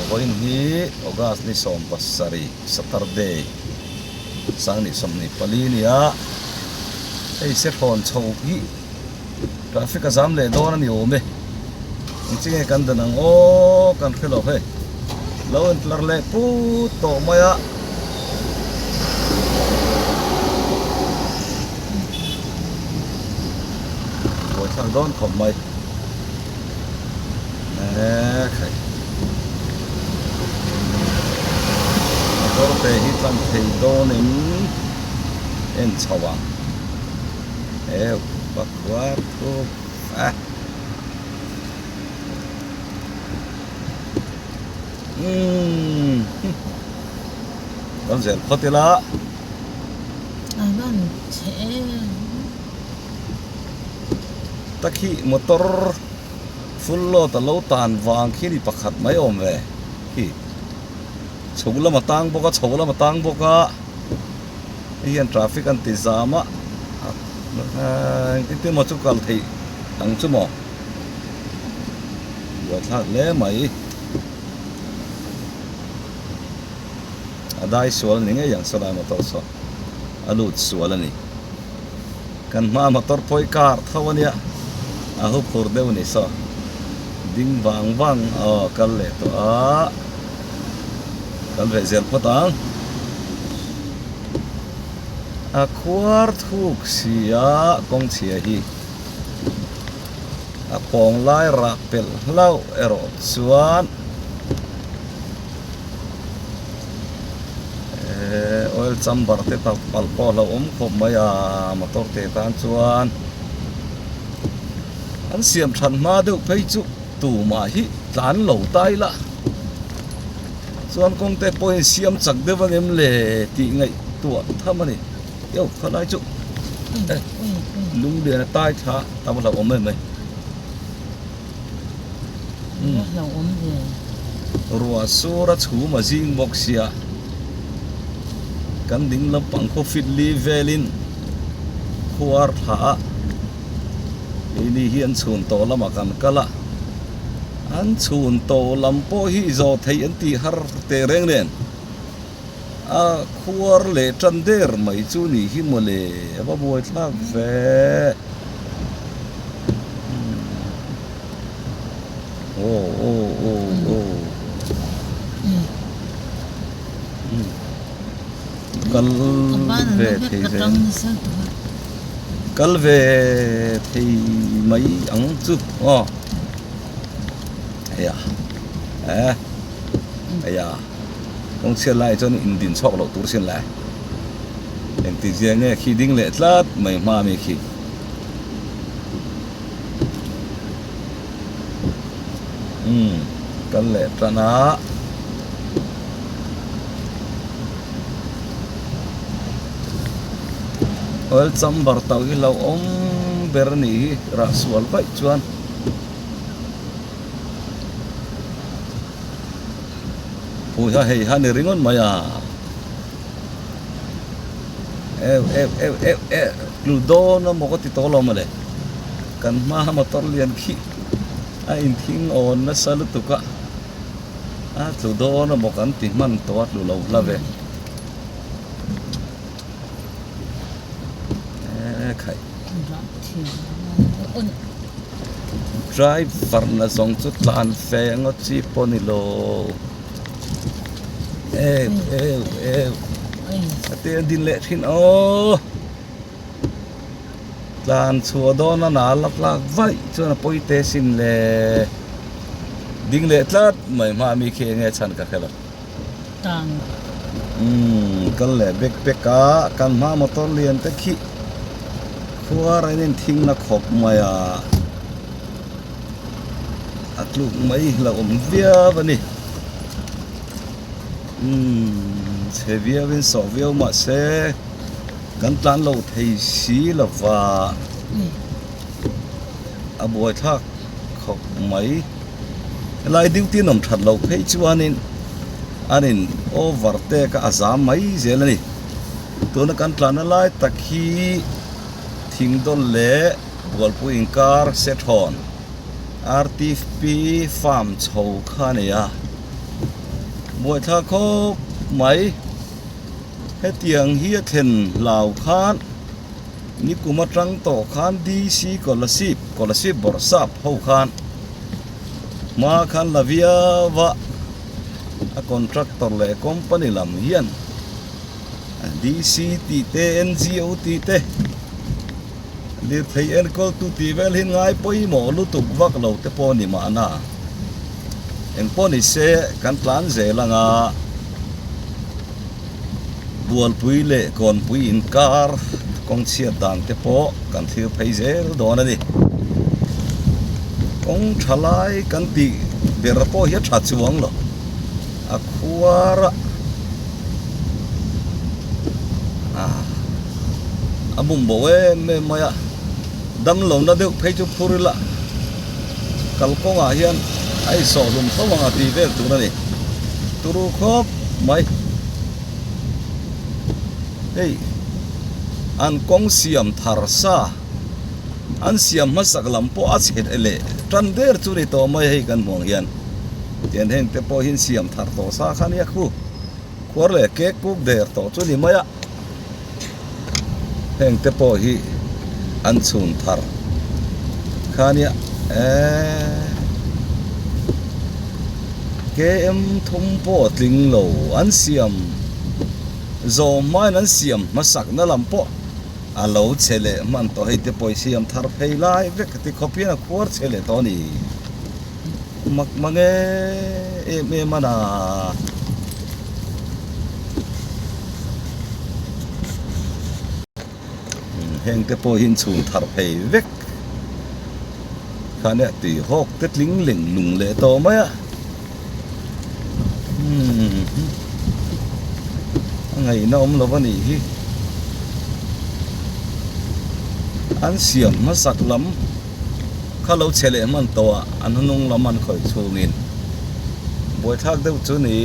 Vawiin hi August ni 17, Saturday, Sangni 24 a ni a. Hei sehrawn chho hi traffic a zam leh dawn a ni awm e. Engche nge kan dan ang aw kan hre lo hei. Lo intlar leh put tawh mai a. Buaithlak dawn khawp mai. Ekhai. Motor te hi tlang thei dawn in en chho ang. Eu pakua thu a. Umm. Kan zel phawt ila. A van chhe em. Takhi motor full load a lo tan vang khi ni pakhat mai awm ve khi chho lam a tang bawk a chho lam a tang bawk a hei hian traffic an ti zam a engtin emaw chu kal theih ang chu maw buaithlak hle mai a dai sual a ni ngei ang saw lai motor saw a lut sual a ni. Kan hma motor pawh hi car tho a nia, a hu phur deuh a ni saw. Ding vang vang aw kal leh tawh a, kal ve zel phawt ang. A khuar thuk si a kawng chhia hi a pawng lai rah pelh hlauh erawh chuan Eee oil chamber te tak palh pawh a lo awm khawp mai a motor te tan chuan an siam that hma deuh phei chu tumah hi tlan lo ta ila chuan kawng te pawhin siam chak deuh ang em le tih ngaihtuah tham a ni eu khalai chu lunglian a tai thla tam a hlauhawm em mai. Ruah sur a chhum a zing bawk sia kan ding lampang khaw fit li velin khuar thla a keini hi an chhun tawh lamah kan kal a an chhun tawh lam pawh hi zawh theih an tih har teh reng nen a khuar leh tan der mai chu nih hi mawle a va buai thlak ve. Aw aw aw aw kal ve thei ve kal ve thei mai ang chu aw hei a eh hei a kawng chhiat lai chuan in din chhuak loh tur sin le engti zia nge khi ding leh tlat mai hma ami khi. Umm kal leh tan a. Oil chamber tauh hi lo awm ber a nih hi rah sual vaih chuan. Phuiha hei ha ni ringawt mai a. Eu eu eu eu eu tlu dawn a maw ka ti tawh lo mawle kan hma motor lian khi a inthing awn nasa lutuk a a tlu dawn a maw kan ti hman tawh a tlu lo hla ve e khaih driver na zawng chu tlan fe ngawt chi pawh ni lo. Eu eu eu a te a din leh thin aw tlan chhuah dawn a nal a tlak vaih chuan a pawi te sin le ding leh tlat mai hma ami khi enge chhan ka hre lo tang umm kal leh bek bek a kan hma motor lian te khi khuar a in thing na khawp mai a. A tluk mai la awm viau a ni umm chhe viau in sawh viau mahse kan tlan lo thei si lova a buaithlak khawp mai helai duty an awm that loh phei chuanin an in over tek a a zam mai zel a ni tuna kan tlanna lai tak hi thing dawl leh. Bualpui inkar Sethawn RTP farm chho kha a nei a. Buaithlak khawp mai. Hetiang hi a thlen hlau khan nikum atang tawh khan DC Kolasib, Kolasib Bawrhsap ho khan hma khan la viau a, a contractor leh company lam hian DC tih te, NGO tih te, lirthei enkawltu tih vel hi ngai pawimawh lutuk vak lo te pawh a ni mahna. Engpawh ni se kan tlan zel anga Bualpui leh Kawnpui inkar kawng chhiat dan te pawh kan thlir phei zel dawn a ni. Kawng tha lai kan tih ber pawh hi a tha chuang lo. A khuar a ah a bum bo em em mai a damlohna deuh phei chu phur ila kalkawngah hian a insawh hlum tho ang a tih vel tur a ni turu khawp mai hei an kawng siam thar sa an siam hmasak lam pawh a chhe leh tan der chu ni tawh mai hei kan hmuh ang hian. Tian heng te pawh hi an siam thar tawh sa kha nia khu khuar leh cake kuk der tawh chu ni mai a heng te pawh hi an chhun thar kha nia eee km thum pawh a tling lo an siam zawm hmain an siam hmasak na lam pawh a lo chhe leh hman tawh hei te pawh hi siam thar phei lai vek ti khawp hian a khuar chhe leh tawh a ni. Mak mang e em em a na. Heng te pawh hi in chhun thar phei vek kha nia tui hawk te tling leng lung leh tawh mai a a ngaihna awm lo a nih hi an siam hmasak lam. Kha lo chhe leh hman tawh a, an hnung lam an khawih chhungin buaithlak deuh chu ni.